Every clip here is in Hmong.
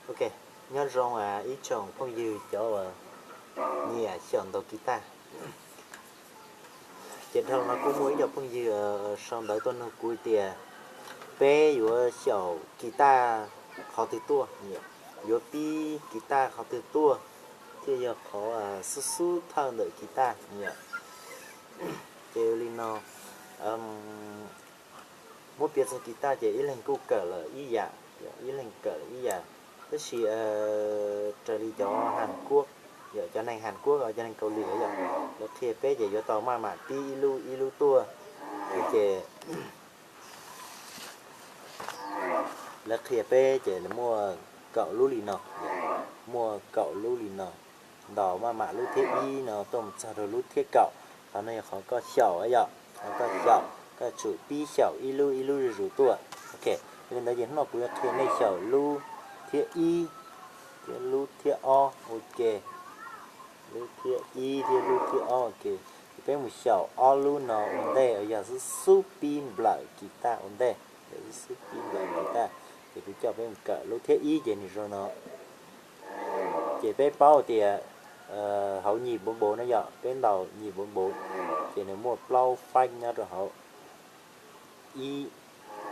Ok, nyob zoo ib tsoom phooj ywg cov uas nyiam xyaum ntaus kis tas. Ces dhau no kuj muaj ib co phooj ywg sau ntawv tuaj nug kuv tias peb yuav xyaum kis tas qhov twg tuaj, yuav pib kis tas qhov twg tuaj thiaj yog qhov xub xub thawj ntawm kis tas. Ces li no, muab piav txog kis tas ces ib leeg kuj kawm lawm ib yam, ib leeg kawm lawm ib yam, tab sis raws li cov Hàn Quốc, cov neeg Hàn Quốc, cov neeg Kaus Lim yom, lawv qhia peb ces yuav tau maj mam pib ib lub ib lub tuaj. Ces lawv qhia peb ces muaj kaum lub li no, muaj kaum lub li no, ntaus maj mam lub thib ib no tuaj mus txog rau lub thib kaum. Qhov no yog qhov koj xyaum yom, qhov koj xyaum, koj tsum pib xyaum ib lub ib lub zuj zus tuaj. Ok, li ntawd ces hnub no kuv yuav qhia nej xyaum lub thib ib thiab lub thib ob ua ke, lub thib ib thiab lub thib ob ua ke. Ces peb mus xyaum ob lub no ua ntej, yog xub xub pib nplawm kis tas ua ntej, yog xub xub pib nplawm kis tas. Ces kuv coj peb mus kawm lub thib ib ces nws zoo no. Ces peb paub tias hauv nhịp bốn bốn นะ yom, peb ntaus nhịp bốn bốn, ces nws muaj plaub phách nyob rau hauv, ib,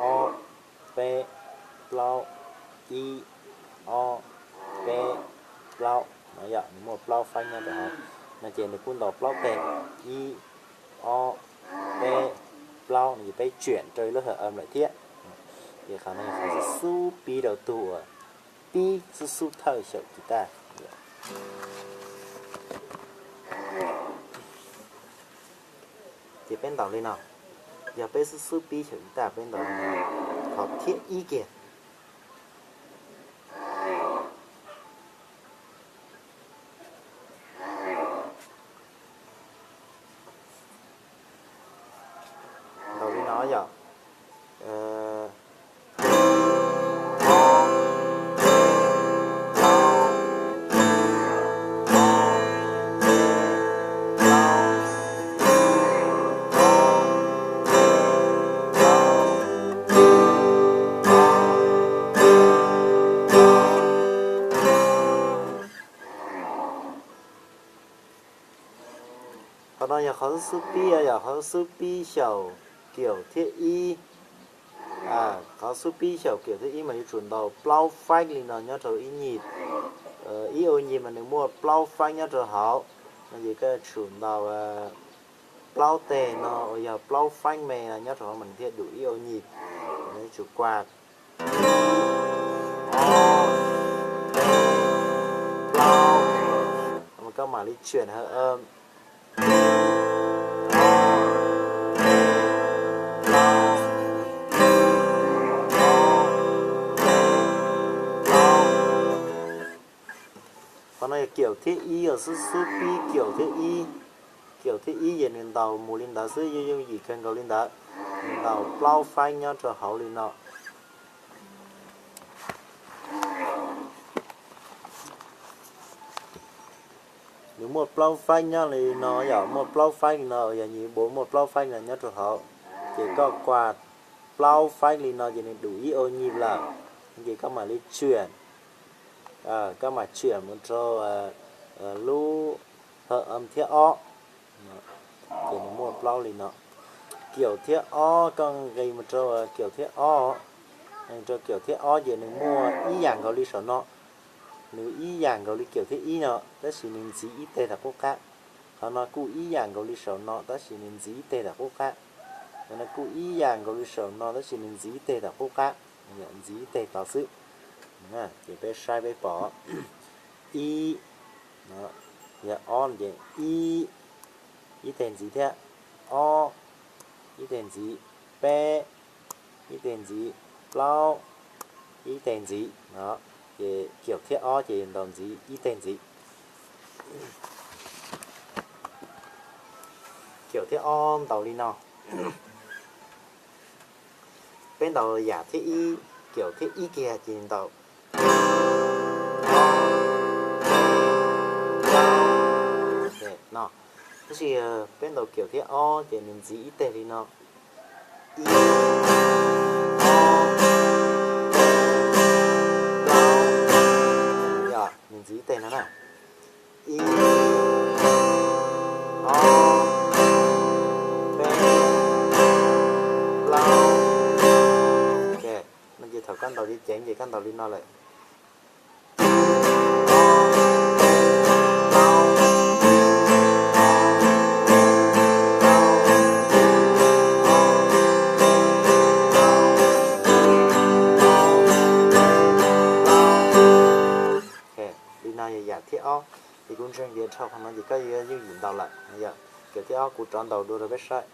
ob, peb, plaub, ib, ob, peb, plaub no yom, nws muaj plaub phách nyob rau hauv no ces nws kuj ntaus plaub teg, ib, ob, peb, plaub no ces peb chuyển rau ib lub hợp âm lawm thiab. Ces qhov no yog qhov xub xub pib rau tus uas pib xub xub thawj xyaum kis tas. Ces peb ntaus li no, yog peb xub xub pib xyaum kis tas peb ntaus li no, qhov thib ib kiag. Ntaus li no yom. Qhov no yog qhov xub xub pib, yog qhov xub xub pib xyaum kiểu thib ib. Qhov xub pib xyaum kiểu thib ib mas yuav tsum ntaus plaub phách li no nyob rau ib nhịp. Ib ô nhịp mas nws muaj plaub phách nyob rau hauv, no ces koj yuav tsum ntaus plaub teg no uas yog plaub phách me no nyob rau hauv mas nws thiaj đủ ib ô nhịp. Yuav tsum quạt, plaub, koj mam li chuyển hợp âm. Qhov no yog kiểu thib ib, yog xub xub pib kiểu thib ib. Kiểu thib ib ces nws ntaus mus li ntawd xwb, yooj yooj yim kawg nkaus li ntawd. Nws ntaus plaub phách nyob rau hauv li no. Nws muaj plaub phách nyob li no yom, muaj plaub phách li no, yog nhịp bốn muaj plaub phách no nyob rau hauv, ces koj quạt plaub phách li no ces nws đủ ib ô nhịp lawm. Ces koj mam li chuyển, koj mam chuyển mus rau lub hợp âm thib ob. Ces nws muaj plaub li no. Kiểu thib ob, koj nqis mus rau kiểu thib ob, rau kiểu thib ob ces nws muaj ib yam nkaus li saum no. Nws ib yam nkaus li kiểu thib ib no, tab sis nws ntxiv ib teg tom qub qab. Qhov no kuj ib yam nkaus li saum no, tab sis nws ntxiv ib teg tom qub qab. Qhov no kuj ib yam nkaus li saum no, tab sis nws ntxiv ib teg tom qub qab, ntxiv ib teg tod xwb. Ces peb saib peb pom ib, yog ob ces ib, ib teg ntxiv thiab, ob, ib teg ntxiv, peb, ib teg ntxiv, plaub, ib teg ntxiv no. Ces kiểu thib ob ces ntaus ntxiv ib teg ntxiv. Kiểu thib ob ntaus li no. Peb ntaus yam thib ib, kiểu thib ib kiag ces ntaus no. Tab sis peb ntaus kiểu thib ob ces nws ntxiv ib teg li no. Ib, ob, plaub, Nws ntxiv ib teg no na. Ib, ob, peb, plaub. Ok, no ces thaum koj ntaus ceev ceev ces koj ntaus li no lawm. Ok, li no yog yam thib ob. Ces kuv ntseeg tias dhau qhov no ces koj yuav yooj yim ntaus lawm. Yog, yam thib ob kuv rov ntaus dua rau peb saib.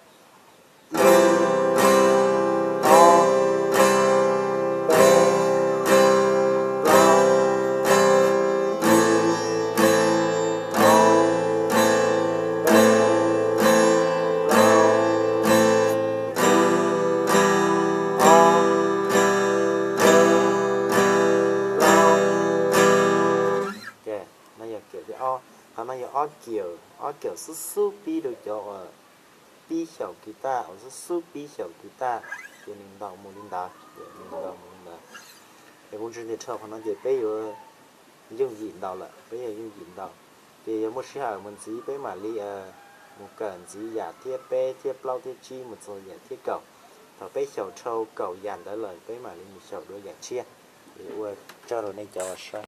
Ok, no yog kiaum thib ob. Qhov no yog ob kiaum, ob kiaum xub xub pib rau cov uas pib xyaum kis taj, uas xub xub pib xyaum kis taj, ces nws ntaus mus li ntawd, nws ntaus mus li ntawd. Es kuv ntseeg tias dhau qhov no ces peb yuav yooj yim ntaus lawm, peb yuav yooj yim ntaus. Ces yog muaj sij hawm mus ntxiv peb mam li mus kawm ntxiv yam thib peb thiab plaub thiab tsib mus txog yam thib kaum. Thaum peb xyaum dhau kaum yam ntawd lawm peb mam li mus xyaum dua yam tshiab. Es ua tsaug rau nej cov uas saib.